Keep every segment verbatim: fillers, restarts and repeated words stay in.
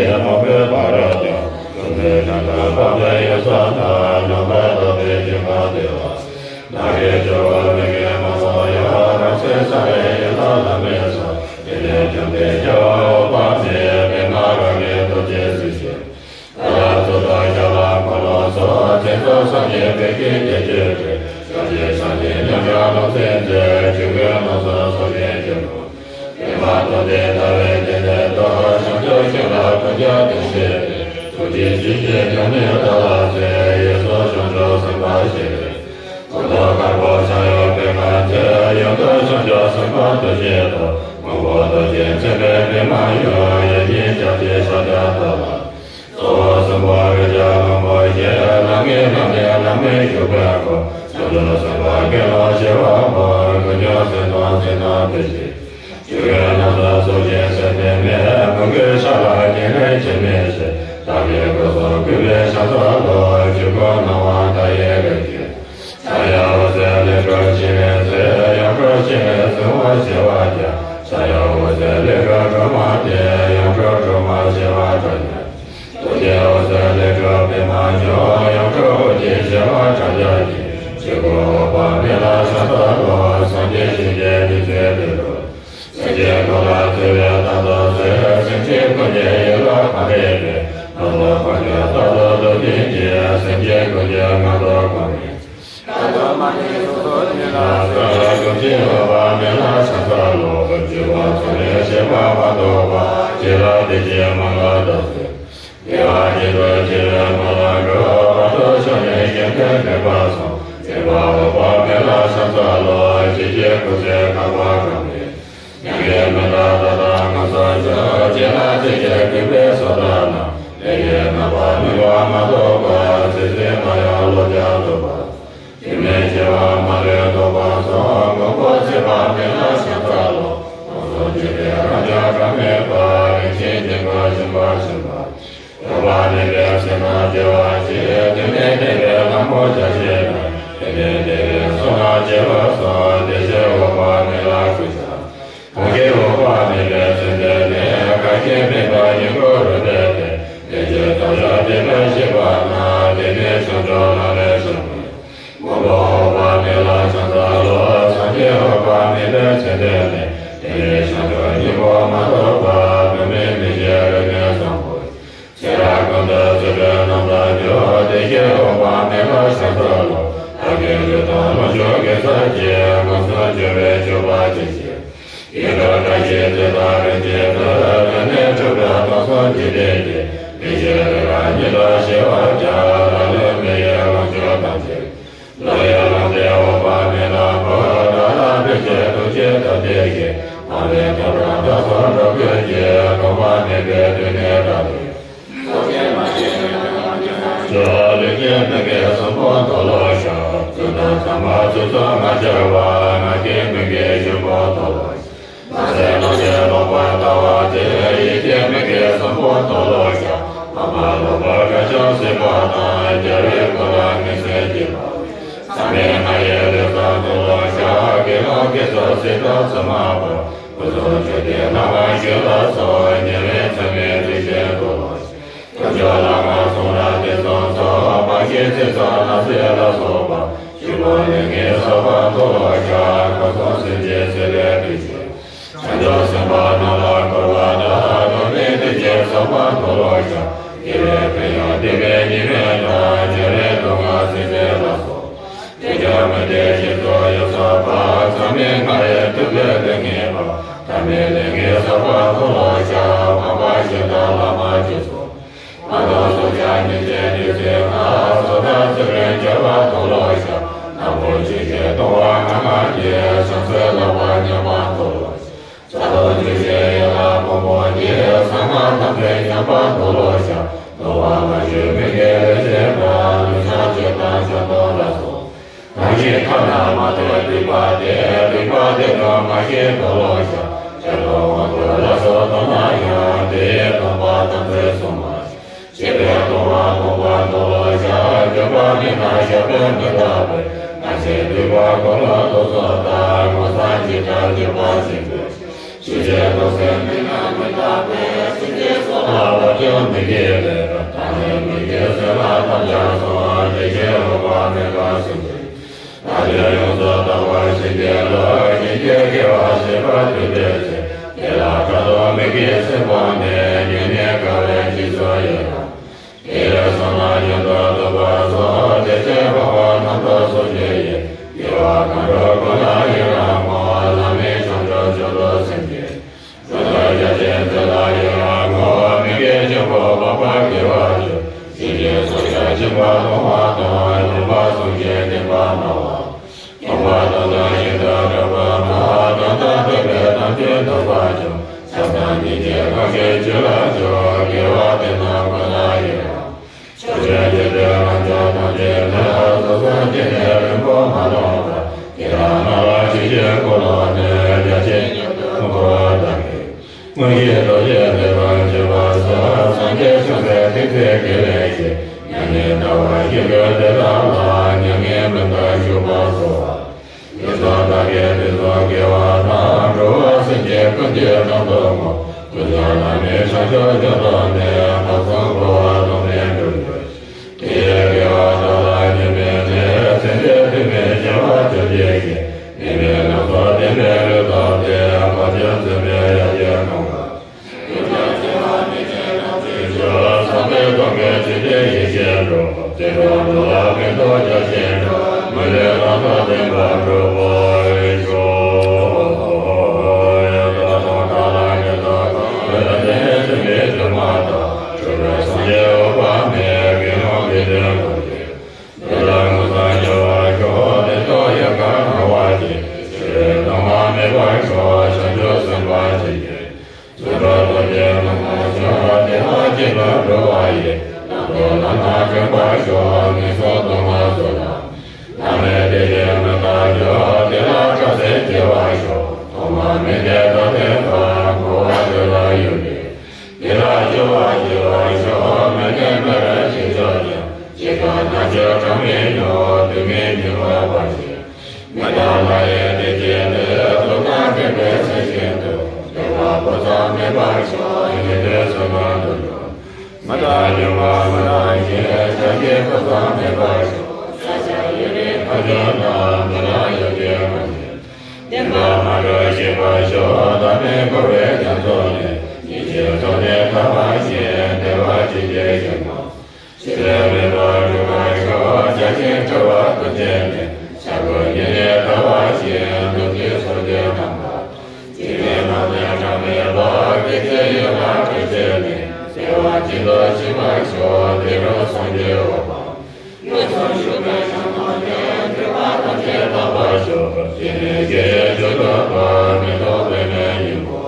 ཡང་མ་འབད་བར་ཀྱང་། གསུང་གི་ཡང་དག་དཔག་ཏུ་ཡོད་ས་དང་། རྣམ་པར་དག་པའི་སྤྱོད་པ་དེ་ལ། བདག་གིས་སྦྱོར་བ་མི་དགེ་མང་པོ་ཡང་། རང་སེམས་བསམ་པའི་ཡུལ་ལ་ལྷག་མེད་བསམ། དེ་ལས་བྱུང་སྟེ་སྐྱེ་བ་འོག་མ་མེད། པདྨ་རཱ་གའི་རྡོ་རྗེ་སྲས་ཀྱིས། ཏདྱ་ཐཱ། ཤཱ་ར་འཁོར་ལོ་སོགས། མཚན་རྟོག་སངས་རྒྱས་བོད་ཀྱི་སྡེ་བརྒྱད་པའི། སངས་རྒྱས་སངས་རྒྱས་མཉམ་གཞག་ལམ་སེང་མཛད། ཆོས་སྐུའི་ལམ་བཟང་སྲོག་ཤིང་རྒྱལ་པོ། པདྨ་རྡོ་རྗེ་ལྟ་བའི་གཏེར་ལས་བཏོན། བྱང་ཕྱོགས་ཤིང་རྟ་ཀུན་ཀྱང་དེ་བཞིན་ཏེ། ཐུགས་རྗེ་ཆེ་ཞིང་སྙིང་ནས་བདག་ལ་གསོལ། ཡེ་ཤེས་བྱང་ཆུབ་སེམས་དཔའ་ཆེ་བའི། སྐུ་མདོག་དཀར་པོ་ཕྱག་གཡས་པདྨ་འཚེར། གཡོན་དུ་བྱང་ཆུབ་སེམས་དཔའ་རྡོ་རྗེ་དང་། སྔོན་པོ་རྡོ་རྗེ་མཚོན་པའི་པདྨ་ཡུམ། ཡིད་བཞིན་ལྕགས་ཀྱུའི་ཞབས་རྐྱང་བསྟོད་ལ། གཙོ་བོ་གསུམ་པོ་རིགས་བརྒྱ་མང་པོ་ཞིག། ལམ་ལྔའི་ལམ་ནས་ལམ་མེར་ཞུགས་པའི་སྐུ། བྱང་ཆུབ་སེམས་དཔའ་དགེ་སློང་བྱེ་བ་མང་། ཀུན་ཀྱང་སེམས་དང་སེམས་དང་བྲལ་ཞིང་། ཆོས་ཀྱི་རྣམ་གྲངས་སྲོག་ཤིང་ཟེར་དེ་མེད། མོས་གུས་ཕྱག་ལ་བགྱིས་ནས་ཇི་སྙེད་ཅིག། བདག་གིས་སྐུ་གསུང་གུས་པས་ཕྱག་འཚལ་ལོ། ཆོས་སྐུ་སྣང་བ་མཐའ་ཡས་རིགས་ཀྱི། ཕྱག་གཡས་འོད་ཟེར་ལས་སྐུ་ཕྱི་ནས་གཟིགས། གཡོན་སྐུ་ཕྱི་ནས་གཟིགས་པ་བྱེ་བ་བརྒྱ། ཕྱག་གཡས་འོད་ཟེར་ལས་སྐུ་སྒྲོལ་མ་སྟེ། གཡོན་སྐུ་སྒྲོལ་མ་བྱེ་བ་ཕྲག་བརྒྱ། རྡོ་རྗེ་འོད་ཟེར་ལས་སྐུ་པདྨ་འབྱུང་། གཡོན་སྐུ་ཨོ་རྒྱན་བྱེ་བ་ཕྲག་བརྒྱ་ཡིས། ཆོས་སྐུ་འོད་དཔག་མེད་ལ་ཕྱག་འཚལ་ལོ། སངས་རྒྱས་ཞིང་གི་ནུས་མཐུ་དེ་ལུ། སེམས་ཅན་ཀུན་ལ་བརྩེ་བའི་དམ་ཚིག་གསོལ། སེམས་ཅན་ཀུན་གྱི་ཡིད་ལ་གང་སྐྱེས་པའི། རྣམ་རྟོག་ཀུན་གྱི་རྟག་ཏུ་སྡུག་བསྔལ་གྱིས། སེམས་ཅན་ཀུན་གྱི་ངན་རྟོག་ཀུན་ནས། ཐར་པ་མ་ནི་སོ་སོ་ཉིད་ལ་གསོལ། ཀུན་གྱི་འོད་དཔག་མེད་ལ་ཕྱག་འཚལ་ལོ། སྤྱོད་པ་ཚུལ་ལས་བྱེད་པ་མ་གཏོགས་པ། བྱས་ལ་དེ་བཞིན་མ་ལ་བདག་འཛིན། དགེ་བ་ཉིད་དུ་བྱས་པའི་མ་ལ་གུས། བར་དུ་ཕྱོགས་ནས་གཞན་དོན་མེད་པར་སོང་། སེམས་དཔའ་འོད་དཔག་མེད་ལ་ཕྱག་འཚལ་ལོ། ཞི་བྱེད་སྐུ་ཚེ་བསྐལ་པ་གང་བའི། མྱ་ངན་མི་འདའ་ད་ལྟ་ང་སོགས་ཀྱང་། བྱས་ལ་དེ་བཞིན་གུས་པས་གསོལ་བ་ན། ལས་ཀྱི་རྣམ་པར་སྨིན་པ་མ་གཏོགས་པ། ཚེ་ཟད་མ་ཡལ་བློ་ཀྱང་སྟོབས་པ། སྐྱེ་མེད་ཤེས་པ་མ་ལུས་རྟོགས་པར་སོང་། མགོན་པོ་ཚེ་དཔག་མེད་ལ་ཕྱག་འཚལ་ལོ། ལོངས་སུ་སྤྱོད་པའི་རང་རྒྱལ་གྲངས་མེད་པ། རིན་ཆེན་སྦྱིན་པ་ཞུམ་པར་བྱིན་པ། འོད་དཔག་མེད་པའི་སེམས་དང་བྲལ་བར་བྱེད། དེ་ནས་འདས་པའི་ལྷ་མོ་བརྒྱ་བྱིན་དང་། དེ་ནས་འདས་པའི་གསུང་ལ་མཇལ་བར་སོང་། དེ་ཕྱིར་འོད་དཔག་མེད་ལ་གུས་ཕྱག། གང་གིས་འོད་དཔག་མེད་པའི་མཚན་བསྟོད་ནས། གང་གིས་མེད་པ་ཉིད་ཀུན་རུབ་པའི་ཕན། དེ་ཕྱིར་ཐབས་ཤེས་དེ་ལྟར་བཞེས་པ་ན། དེ་ནི་བྱང་ཆུབ་ལམ་ལས་བྱང་བའི། མགོན་པོ་འོད་དཔག་མེད་ལ་ཕྱག་འཚལ་ལོ། སངས་རྒྱས་འོད་དཔག་མེད་པའི་མཚན་བསྟོད་ནས། དེ་ནི་བྱང་ཆུབ་སྙིང་པོ་མ་ཐོབ་པ། བུད་མེད་མི་ཤེས་རིག་གནས་བཟང་པོ། ཚེ་རབས་ཀུན་ཏུ་ཚེ་འཕོས་རྣམ་དག་གྱུར། དེ་ཕྱིར་འོད་དཔག་མེད་ལ་ཕྱག་འཚལ་ལོ། བདག་གིས་ཆོས་དང་ལོངས་སྤྱོད་དགེ་རྩ་ཆེ། ངན་སོང་སྤྱོད་པས་གཅོད་པ་ཅི་མཆིས། ཡི་དྭགས་བཀྲ་ཤིས་ཚེ་དང་རིགས་ཀྱི་བུ། ལས་ནི་གྲུབ་པའི་སྟོང་གསུམ་འཇིག་རྟེན་གྱི། མི་ཤེས་རིག་པ་ཉིད་དུ་ཤེས་པར་བྱ། ལ་ལུ་མི་ཡི་ལོངས་སྤྱོད་ཐམས་ཅད། བློ་ཡིས་བླངས་ཏེ་འོད་དཔག་མེད་ལ་འབུལ། བདག་ལ་ཕན་ཕྱིར་ཐུགས་རྗེས་བསྟོད་དེ་བཞིན། མ་ལུས་ཐོབ་གྲོལ་དག་གསུམ་འགྲུབ་གྱུར་ཅིག། ཐོག་མ་མེད་པའི་དུས་ནས་ད་ལྟའི། ལུས་ཀྱི་མི་དགེ་གསུམ་པོ་མཐོལ་ལོ་བཤགས། རྫུ་འཕྲུལ་དམ་པ་ཚུལ་སོགས་ལྔ་སྦྱར་བ། ངག་གི་མི་དགེ་བཞི་པོ་མཐོལ་ལོ་བཤགས། ནང་གསེས་ལོག་ལྟའི་ལོག་པར་ལྟ་བ་སྟེ། ཡིད་ཀྱི་མི་དགེ་གསུམ་པོ་མཐོལ་ལོ་བཤགས། རྣམ་པར་རློག་པ་དགྲ་བཅོམ་སྲེད་པ་དང་། རྒྱལ་བའི་སྐུ་ལ་ངེས་ཟིན་བགྱིས་པ། མཚམས་མེད་ལྔ་ཡི་ལས་བསགས་མཐོལ་ལོ་བཤགས། དགེ་སློང་དགེ་ཚུལ་སྲིད་དང་བཙུན་མ་པོ། སྐུ་གསུང་ཐུགས་ཀྱི་ལྷ་མ་ཞུས་ལ་སོགས། ཉེ་བའི་མཚམས་མེད་སྡིག་ཅན་མཐོལ་ལོ་བཤགས། དཀོན་མཆོག་ལྷ་དང་གསུང་རབ་དེ་ཙམ་སོགས། འབའ་ཞིག་ཚིག་རྩུབ་སྣ་ཟད་ལ་སོགས་པ། བཅུ་པོ་ལས་ངན་བསགས་པ་མཐོལ་ལོ་བཤགས། འཁོར་གསུམ་སེམས་ཅན་སྲིད་པའི་དུས་ཀྱི། བྱང་ཆུབ་སེམས་དཔའ་རྣམས་ལ་འཁོར་བ་དག། སྡུག་བསྔལ་སྡིག་ཅན་བསགས་པ་མཐོལ་ལོ་བཤགས། དགེ་བའི་ཕན་ཡོན་སྡིག་པའི་ཉེས་དམིགས་དང་། བྱ་བའི་སྡུག་བསྔལ་སེམས་ཅན་ལ་སོགས། དེ་ཀྱང་མི་བདེ་ཞིང་སོགས་ཡོད་བསགས་པ། མཚམས་མེད་ལྔ་ཡི་མཐུ་ལས་ལུས་ངེས་པ། ཐ་མལ་ལས་ངན་བསགས་པ་མཐོལ་ལོ་བཤགས། འཕགས་པ་གཞན་དང་ལྷ་མ་བཅས་སོགས། ང་དང་སྲོག་ཆགས་སྨྱུག་ཆེན་བདུད་རྩི་ལྔ། སོ་ཐར་ཚུལ་ཁྲིམས་འཆལ་བ་མཐོལ་ལོ་བཤགས། ནག་པོ་ཆུ་སྐྱེས་ལྟུང་བ་ལྔ་ལྔ་གིས། བྱང་སེམས་བརླག་པ་ཉམས་པ་མཐོལ་ལོ་བཤགས། བྱ་དང་ཆུ་སྐྱེས་ཡན་ལག་ཕུང་པོ་གིས། ཟ་མ་ཐམས་ཅད་ཉམས་པ་མཐོལ་ལོ་བཤགས། ལྟུང་བ་ལྔ་བཅུ་མི་དགེ་ལས་བྱེད་པ། ལུས་སྲང་བཅད་དང་བཅད་གཏོང་ལ་སོགས། གང་ཞིག་ཐ་ན་མ་ཐོབ་སྡིག་པ་དེ། སྡིག་པ་དེ་དག་མ་སྐྱེས་མཐོལ་ལོ་བཤགས། བྱ་དང་དབང་པོ་ལ་སོགས་སྟོང་ན་ཡང་། དེ་ཡི་སྟོང་པ་ཐམས་ཅད་སོ་མ་བྱས། བྱས་པའི་ལྟུང་བ་སྟོང་པ་མཐོལ་ལོ་བཤགས། འཇུག་པ་མེད་ན་ཞག་པོ་མི་རྟག་པའི། སྣང་ཞེན་སྡིག་པ་འཁོར་ལོ་སྟོང་གསུམ་དག། སྔོ་བསངས་ཕྱི་དང་བརྗོད་པ་སེམས་ཀྱི། ཆོས་ཀྱི་རྟོགས་ཟིན་མི་རྣམས་མི་རྟག་པས། སེམས་ཅན་སྲོག་ལ་བར་ཆད་མི་བགྱིད་པས། ད་ནི་མི་དགེ་སེམས་ལ་ཐམས་ཅད་སོགས། བདེ་གཤེགས་འོད་དཔག་མེད་པ་སེམས་ཅན། ཐམས་ཅད་ཡོངས་སུ་དག་པར་བྱེད་པའི་བློ། གཞན་གྱི་དགེ་བ་བྱེད་པར་འདོད་པའི་ཚེ། དེ་ལ་ཕྲག་དོག་མི་དགེའི་སེམས་སྤངས་ནས། སྙིང་ནས་དགའ་བའི་སྤྱི་གཙུག་ཡི་རང་། དེ་ཡི་གསང་སྔགས་རྒྱུན་དུ་བསྡུ་བ་སོགས། བདེ་གཤེགས་འོད་དཔག་རྣམ་རྟོག་སོགས་བཅས་ཀྱི། དགེ་བ་གང་འགྲུབ་ཀུན་ལ་ཡི་རང་ངོ་། བླ་མེད་བྱང་ཆུབ་མཆོག་ཏུ་སེམས་བསྐྱེད། ཀུན་ཏུ་རྒྱ་ཆེན་མཛོད་ལ་ཡི་རང་ངོ་། མི་དགེ་བཅུ་པོ་སྤངས་པ་དགེ་བ་བཅུ། སེམས་ཅན་ཚོགས་བརྒྱར་སྦྱིན་པ་གཏོང་བ་དང་། ལུང་པ་གསུམ་གྱི་བསྟན་པ་གནང་བ། སྟོང་པ་དང་ལྷན་ཅིག་ཏུ་གྲགས་པ་དང་། དོན་དམ་བདེན་པའི་དོན་བཅུ་འདོད་པ་བཅུ། བྱམས་དང་སྙིང་རྗེ་གང་ཞིག་རྒྱུད་ལ་སྐྱེ། དགེ་བ་དེ་རྣམས་ཀུན་ལ་ཡི་རང་། ཕྱོགས་བཅུའི་འཇིག་རྟེན་ལྷ་མཆོག་ཐམས་ཅད་ནི། དུས་གསུམ་གྱི་ནི་རིང་པོ་མ་ལོངས་པར། དེ་དག་རྣམས་ལ་ཆོས་ཀྱི་འཁོར་ལོ་ནི། རྒྱ་ཆེན་མྱུར་དུ་འཁོར་བ་དག་གི། དངོས་གཞི་རྡོ་རྗེ་ལས་དང་བཅས་པ་སོགས། སངས་རྒྱས་བྱང་སེམས་ཐུགས་རྗེ་དགེ་ལེགས་ཀྱི། མྱ་ངན་འདའ་བར་བྱེད་པའི་དེ་དག་ལ། མྱ་ངན་མི་འདའ་བཞུགས་པར་གསོལ་བ། ཡུལ་དང་བདག་གི་དུས་གསུམ་དགེ་བ་དང་། འགྲོ་བ་སེམས་ཅན་ཀུན་གྱི་དོན་དུ་བསྔོ། ཀུན་ཀྱང་བླ་མེད་བྱང་ཆུབ་མཆོག་ཏུ་གནས། ཕུན་སུམ་ཚོགས་པ་ཐོགས་མེད་འགྲུབ་གྱུར་ཅིག། དེ་ཡི་དགེ་བ་དག་ལ་སྐྱོན་མེད་ནས། སེམས་ཅན་ཐོགས་མེད་སྐྱེ་བ་བཅོ་བརྒྱད་ཀྱི། དམིགས་མེད་ལམ་བཟང་བདེན་པའི་ལུས་བསླངས་ཏེ། བར་ཆད་འཛིན་པའི་ཡ་གྱལ་གང་ག། ཡུལ་དང་བྱེ་བ་མི་མཇེད་ཐམས་ཅད་ཀྱང་། བསམ་པའི་སྟོང་གི་ཆོས་ཀྱི་ཡེ་ཤེས་འགྲུབ། དེ་དག་འགྲོ་ལ་ཕན་ཐོགས་རྒྱ་ཆེན་འགྲུབ། མི་ལུས་ལམ་དང་ལྡན་པ་འགྲུབ་པར་ཤོག། ཡང་དག་དང་བྲལ་བའི་ཉེར་ལེན་ཐོས་པའི་ཐུན་མོང་མ་དང་། གྲུབ་པའི་སངས་རྒྱས་འོད་དཔག་མེད། དགེ་སློང་དགེ་འདུན་ཀུན་གྱི། འདི་ལ་མངོན་སངས་རྒྱ་བར་ཤོག། དེ་ཚོགས་ཡལ་ག་སྣང་བ་ཅན། ཕྱི་རོལ་གདོང་མ་མེད་པར་ཤོག། བྱང་ཆུབ་སེམས་དཔའ་ཆོས་ཀྱི། ཚུལ་ཁྲིམས་སྟོབས་ཀྱིས་གནང་བར་ཤོག། བདེ་བ་ཅན་དུ་འགྲོ་བ་ཡི། ལམ་དང་ལམ་སྣ་དྲན་པར་ཤོག། ངན་སོང་སྡུག་བསྔལ་ཚོགས་དང་། ལམ་མེད་བདེ་སྐྱིད་མི་རྟག་འགྱུར། དེ་ལ་སྐྲག་ཚད་སྐྱེ་བར་ཤོག། ཐོག་མ་མེད་པའི་བདག་ལྟའི་ཁམས། འཁོར་བ་འདི་ལ་གཡོལ་ནས། དེ་ལ་སྐྱོ་བ་སྐྱེ་བར་ཤོག། མི་ནད་མེ་རི་ཞིང་སྐྱོ་ཀྱང་། སྐྱེ་རྒ་ན་འཆི་གྲངས་མེད་མྱོང་། སྡུག་བསྔལ་ཉེ་བར་བར་ཞིང་། མི་རྟག་ལྷ་ཡི་བདེ་སྐྱིད་ནི། སྟོབས་དང་ལྡན་པའི་སེམས་ཅན་དུ། བདེ་བ་སྤུ་ཙམ་མེད་པར་ཤོག། ཉན་ཐོས་སུ་སྣང་དུ་འགྲོ། མི་རྟག་སྒྱུ་མ་མི་རྟག་ཞིང་། ཆགས་ཞེན་སྤུ་ཙམ་མེད་པར་ཤོག། ས་སྐྱ་ཡུལ་ལས་ཐར་གྱུར་ན། མི་ལ་ཡོད་དེ་མ་ཡིན། བདེན་པ་མ་གྲུབ་ཤེས་པར་ཤོག། བདག་མེད་འཁོར་བའི་རྒྱ་མཚོ་ནས། ཉིད་ཀྱི་ཐོག་ནས་ཐར་བར་བྱེད། བདེ་བ་ཅན་གྱི་ཞིང་ཁམས། ཕྱི་ལས་མེད་པར་འགྲུབ་པར་ཤོག། བརྒྱ་བྱིན་ཁྲོ་བོ་ཀུན་བྱེད་ནས། ཤར་སྒོ་ཉིད་ནས་ཐར་བར་བྱེད། གདུགས་ཀྱི་ཚོགས་ཀྱིས་རྣམ་པར། སྤྱན་རས་མ་བརྟན་གྲངས་མེད་པ། བདེ་སྐྱིད་ཡུལ་ལ་སྤྲུལ་བྱས་ནས། བདེ་བ་ཅན་དུ་ཕྱིན་པར་ཤོག། དེ་རུ་སངས་རྒྱས་འོད་དཔག་ཡུལ་གསུམ་བཞུགས་པའི་ཞིང་ཁམས་ནས། འདུས་པ་ཐམས་ཅད་དག་པར་ཤོག། དེ་ནས་སྐྱེ་བའི་རྒྱུ་དང་བར། མེ་ཏོག་པདྨའི་སྙིང་པོ།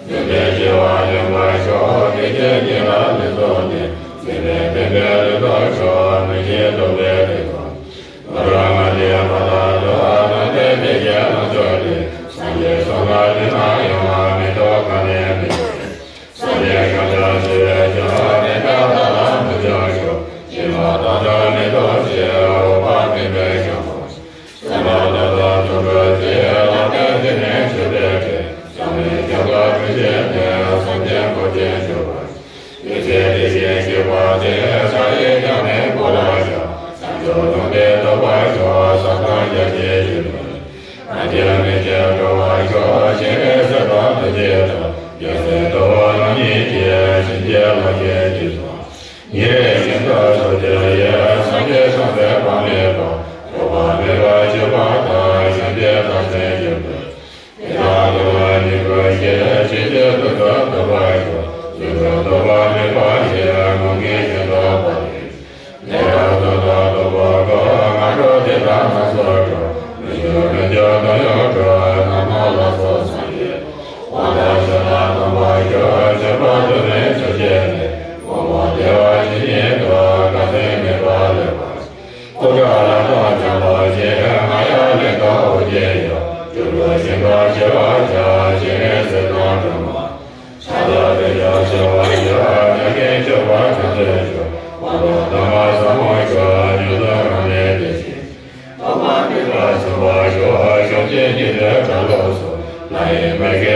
བདུད་བཞི་པ་ལེན་པར་ཤོག། བདེ་སྐྱིད་ཉིད་ལ་ལུས་རྫོགས་ནས། འཛིན་པའི་བདེན་པའི་ལུས་དང་འགྲོགས། མི་ཤེས་རྟོག་པའི་བདེ་ཁམས། ཨ་ར་མ་དེ་མ་ད་དུ་ཨ་ན་དེ་དེ་ཀྱེ་ལ་ཅོ་དེ། སངས་རྒྱས་སོ་ན་དེ་ན་ཡོང་བ་མེ་ཏོག་གང་ནས་མི་འབྱུང་། སངས་རྒྱས་ཤཱཀྱ་ཞི་བའི་ཆོས། དེ་ལྟ་ལ་མི་སྐྱོ་ཤོག། སྦྱིན་པ་དང་ལྡན་མེ་ཏོག་ཅན། འོད་དཔག་མེད་པའི་ཞིང་ཁམས། སེམས་དཔའ་དག་དང་ཐུབ་པའི་ཚེ། ལམ་དེ་འདི་ནས་ཆུད་པའི་ཕྱིར། བྱམས་པའི་ཁྱབ་བདག་ཁྲོས་ཆེན་ནས། སེམས་ཅན་འཁོར་བཅས་སྐྱོབ་པར། དེ་ཚེ་དེ་བཞིན་གཤེགས་པ་དེ། ས་ཡི་གཡང་ནས་འབོ་ལ་བཞག། ས་མཆོག་སྟོང་པས་ཐོབ་པར་ཤོག། ས་དང་རྒྱ་ཆེ་ཞིང་དུ། ཨ་ཏི་མི་བྱེད་འགྲོ་བར་ཤོག། ཞིང་རིང་ས་དང་རྡོ་རྗེ་དག། རྒྱལ་སྲས་རྡོ་བོ་རྣམ་གཉིས་ཀྱིས། བྱིན་གྱིས་བརླབ་ཅིང་རྒྱས་སོ། ཉེ་རིང་ཞིང་དུ་ཕྱོགས་བཅུ་ཡི། སངས་རྒྱས་བྱང་སེམས་དཔག་མེད་པ། ཐོགས་པ་མེད་པར་སྤྱོད་པ་དག། གཞན་དོན་རྟག་འཛིན་སྐྱོབ་པའི། དེ་དག་ཐོབ་པར་ཉིད་ཀུན་གྱིས། ཆོས་ཀྱི་དོན་དུ་ཐོབ་པར་ཤོག། ལུས་ཀུན་ཐོགས་པ་མེད་པ་ཡི། ངོ་མ་ཞིང་དུ་བབས་ཏེ། དེ་ཡང་དོན་དུ་ཐོབ་པ་དགོས། སྔ་དྲོ་དེ་དག་སྣ་ཚོགས་སྒྲོགས། མི་འགྱུར་ལྷུན་གྱིས་དོན་ཡོད་སྒྲོགས། ནམ་མོ་ལ་སོགས་སངས་རྒྱས། དབང་དང་ཕྱག་ན་བསྣམས་པར་ཤོག། མཆོད་པ་དུ་མའི་མཆོག་བྱས་ནས། དབང་པོ་བདེ་བ་ཇི་སྙེད་དུ། དགའ་ཚོར་མེད་པར་ལེགས་པར། སྐུ་དྲག་ལ་དྭགས་ལྗང་ལོ་ཅན། རྔ་ཡབ་གླིང་དང་ཨོ་རྒྱན་ཡབ། སྤྲུལ་སྐུ་ཞིང་ཁམས་ཞི་བར་བྱ། སྤྱན་རས་གཟིགས་དང་སྒྲོལ་མ། ཕྱག་རྡོར་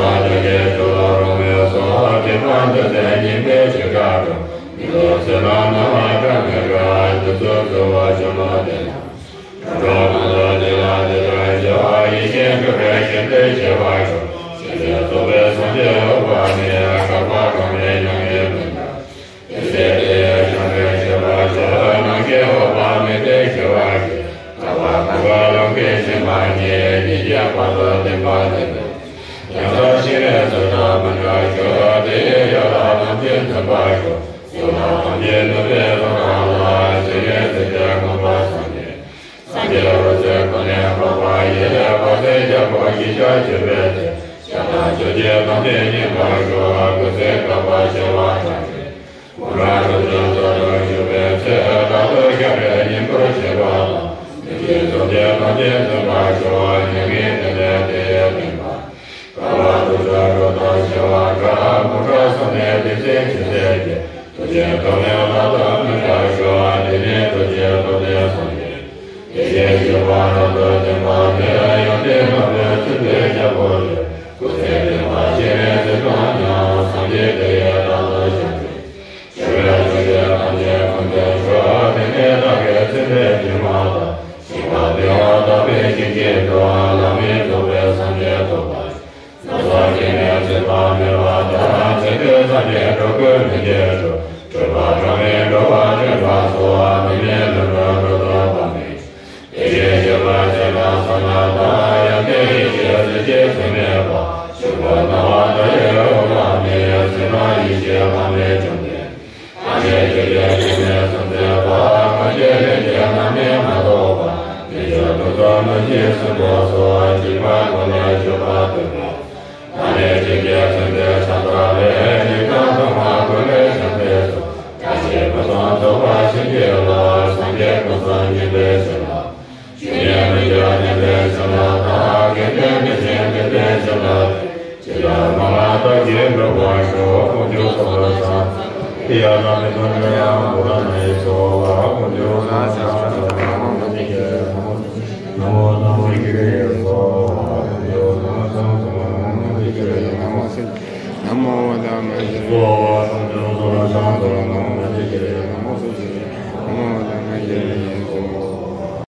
ལ་ལ་ལ་ལ་སོགས་ཀྱི་ཕན་དུ་ཚེ་སྙིང་པོའི་ཆོས་གྲགས་སུ། མི་ལོ་ཚེ་ན་ནམ་མཁའ་མི་ར་འདི་ཚོ་གཙོ་བོ་ཆུ་ལོ་དེ་དང་། འགྲོ་མང་དུ་དེ་ལ་དེ་ལ་བྱ་བ་ཡེ་ཤེས་འགྲུབ་པའི་ཞིང་དུ་སྐྱེ་བར་ཤོག །ཞིང་དེར་རྫོགས་པའི་སངས་རྒྱས་འོད་དཔག་མེད། དགག་པ་གང་ལས་ཀྱང་ཡོད་མིན་པ། དེ་ཚེ་དེ་ཡི་ཞིང་དུ་སྐྱེ་བར་ཤོག །ནམ་མཁའི་འོད་དཔག་མེད་དེ་སྐྱེ་བར་ཤོག །དགག་པ་གང་ག་ལམ་གྱི་ཞིང་པ་ཉིད། ཉིད་ཀྱི་བར་དུ་བསྟན་པ་དེ་ནི། ཡང་དག་ཞིང་རལ་སོགས་དང་མི་འབྲལ་ཤོག །དེ་ཡི་ཡན་ལག་ཐམས་ཅད་མཚོན་པར་ཤོག །གསུང་རབ་ཐམས་ཅད་ནུབ་པའི་རྫོང་རིང་ལ། ཞིང་རལ་སོགས་ཀྱི་དགོངས་པ་ཟབ་མོས། སངས་རྒྱས་འོད་ཟེར་ཀུན་ནས་འཕགས་པ་ཡི། དཔག་ཚད་བརྒྱ་སྐོར་བཞི་བརྒྱ་བརྗོད་པའི་ཚེ། སྐྱབས་དང་ཆོས་ཀྱི་དམ་ཚིག་ཉམས་པར་ཤོག །སྐུ་ཚེ་བསྐལ་པ་བྱེ་བ་ཕྲག་བཞི། དགུང་གྲངས་དྲུག་ཅུ་རྩ་དྲུག་བཞུགས་པའི་ཚེ། རྟག་ཏུ་ཤ་རུས་གཉེན་པོར་བྱེད་པ་དང་། མི་མཁྱེན་གཟུགས་ཅན་ཐམས་ཅད་བརྫུན་པར་ཤོག །མྱ་ངན་འདས་ནས་དེ་ཡི་བསྟན་པ། བསྐལ་པ་དྲུག་ཅུ་དྲུག་དང་བྱེ་བ་ཕྲག །དགུང་གྲངས་གསུམ་ནས་དེ་ཚེ་ཇི་སྲིད་ཀྱི། ཐུགས་རྗེ་ཐོགས་མེད་རྟག་ཏུ་སྨིན་པར་ཤོག །འདི་ནི་ཐུགས་རྗེའི་ཐོགས་ཏེ་སངས་རྒྱས། ཡེ་ཤེས་སྤྱོད་པ་རབ་ཏུ་ལྡན་པ་དེས། ཡོན་ཏན་རྣམ་པའི་ཚུལ་དུ་རྒྱལ་པོ་ལས། སྐུ་ཚེ་བརྟན་པ་སྤྱན་རས་གཟིགས་དང་མཉམ། སངས་རྒྱས་དེ་ཡི་རྟག་ཏུ་བཞུགས་ཤིང་། ཞི་བའི་ཆོས་ཀྱི་ཐམས་ཅད་ཀུན་འདུས་ཤོག །དེ་ནས་བདག་གིས་ཚེ་འདིར་སྒྲོན་མ་དང་། ཞིང་པ་བདེ་བ་དག་པའི་ཞིང་སྐྱེས་སུ། བླ་མེད་རྫོགས་པའི་སངས་རྒྱས་ཐོབ་པར། ནམ་མཁའ་སྐྱེ་མེད་ཚེ་དཔག་མེད་པ་དང་། ཚེ་འདིར་སངས་རྒྱས་འགྲོ་ཀུན་མི་སྐྱེ་རུ། སྤྲུལ་པ་གྲངས་མེད་འགྲོ་བ་འདྲེན་པ་སོགས། འདི་ནས་ལྷུན་གྲུབ་འགྲོ་འདོད་པ་མེད། ཡེ་ཤེས་སྤྱོད་པ་སྤྱན་དྲངས་བསམ་ཡས་དང་། ཡོན་ཏན་ཡེ་ཤེས་གཟི་བརྗིད་ཟུར་མེད་པ། ཕྱོགས་ཀུན་སྣང་བ་མཐའ་ཡས་འོད་དཔག་མེད། གསལ་སྣང་ཡེ་ཤེས་དཔག་མེད་བཅོམ་ལྡན། ཐམས་ཅད་ཆོས་ཀྱི་སྐྱེ་གནས་སུ་འཛིན་པ། མ་སྐྱེས་ལས་སྐྱེས་རྣམ་སྨིན་མ་ཐོགས་པ། མི་འགྱུར་དུས་གསུམ་མི་འཆི་གསོན་པོ་སོགས། འཇིགས་པ་ཀུན་ལས་སྐྱོབ་པ་སྟོན་པ། ཐ་མལ་གཅིག་གི་སེམས་དེ་ཕྱག་འཚལ་ལོ། སྙིང་ག་ཐོག་མ་ཀུན་ལས་བྱུང་བའི་གཟུགས། བཀྲ་ཤིས་ཕུན་སུམ་ཚོགས་པ་བྱིན་གྱིས་རློབས། སངས་རྒྱས་ཀུན་གསུམ་མཉེས་པའི་བྱིན་རླབས། ཇི་སྙེད་མི་འགྱུར་མཉེས་པའི་བྱིན་རླབས་དང་། དགེ་འདུན་མི་ཕྱེད་མཁྱེན་པའི་བྱིན་རླབས་ཀྱིས། ཇི་ལྟར་སྨོན་ལམ་བཏབ་ཀྱང་འགྲུབ་པར་ཤོག །དཀོན་མཆོག་གསུམ་ལ་ཕྱག་འཚལ་ལོ། ཡ་ལ་མི་འདོད་ན་ཡང་བུ་ལ་ན་ཡི་སོགས། དཀོན་མཆོག་གསུམ་ལ་ཕྱག་འཚལ་ལོ། ན་མོ་དམ་པ་ཡེ་ཤེས་སོགས། དཀོན་མཆོག་གསུམ་ལ་ཕྱག་འཚལ་ལོ། ན་མོ་བོ་དྷ་མ་ཧེ།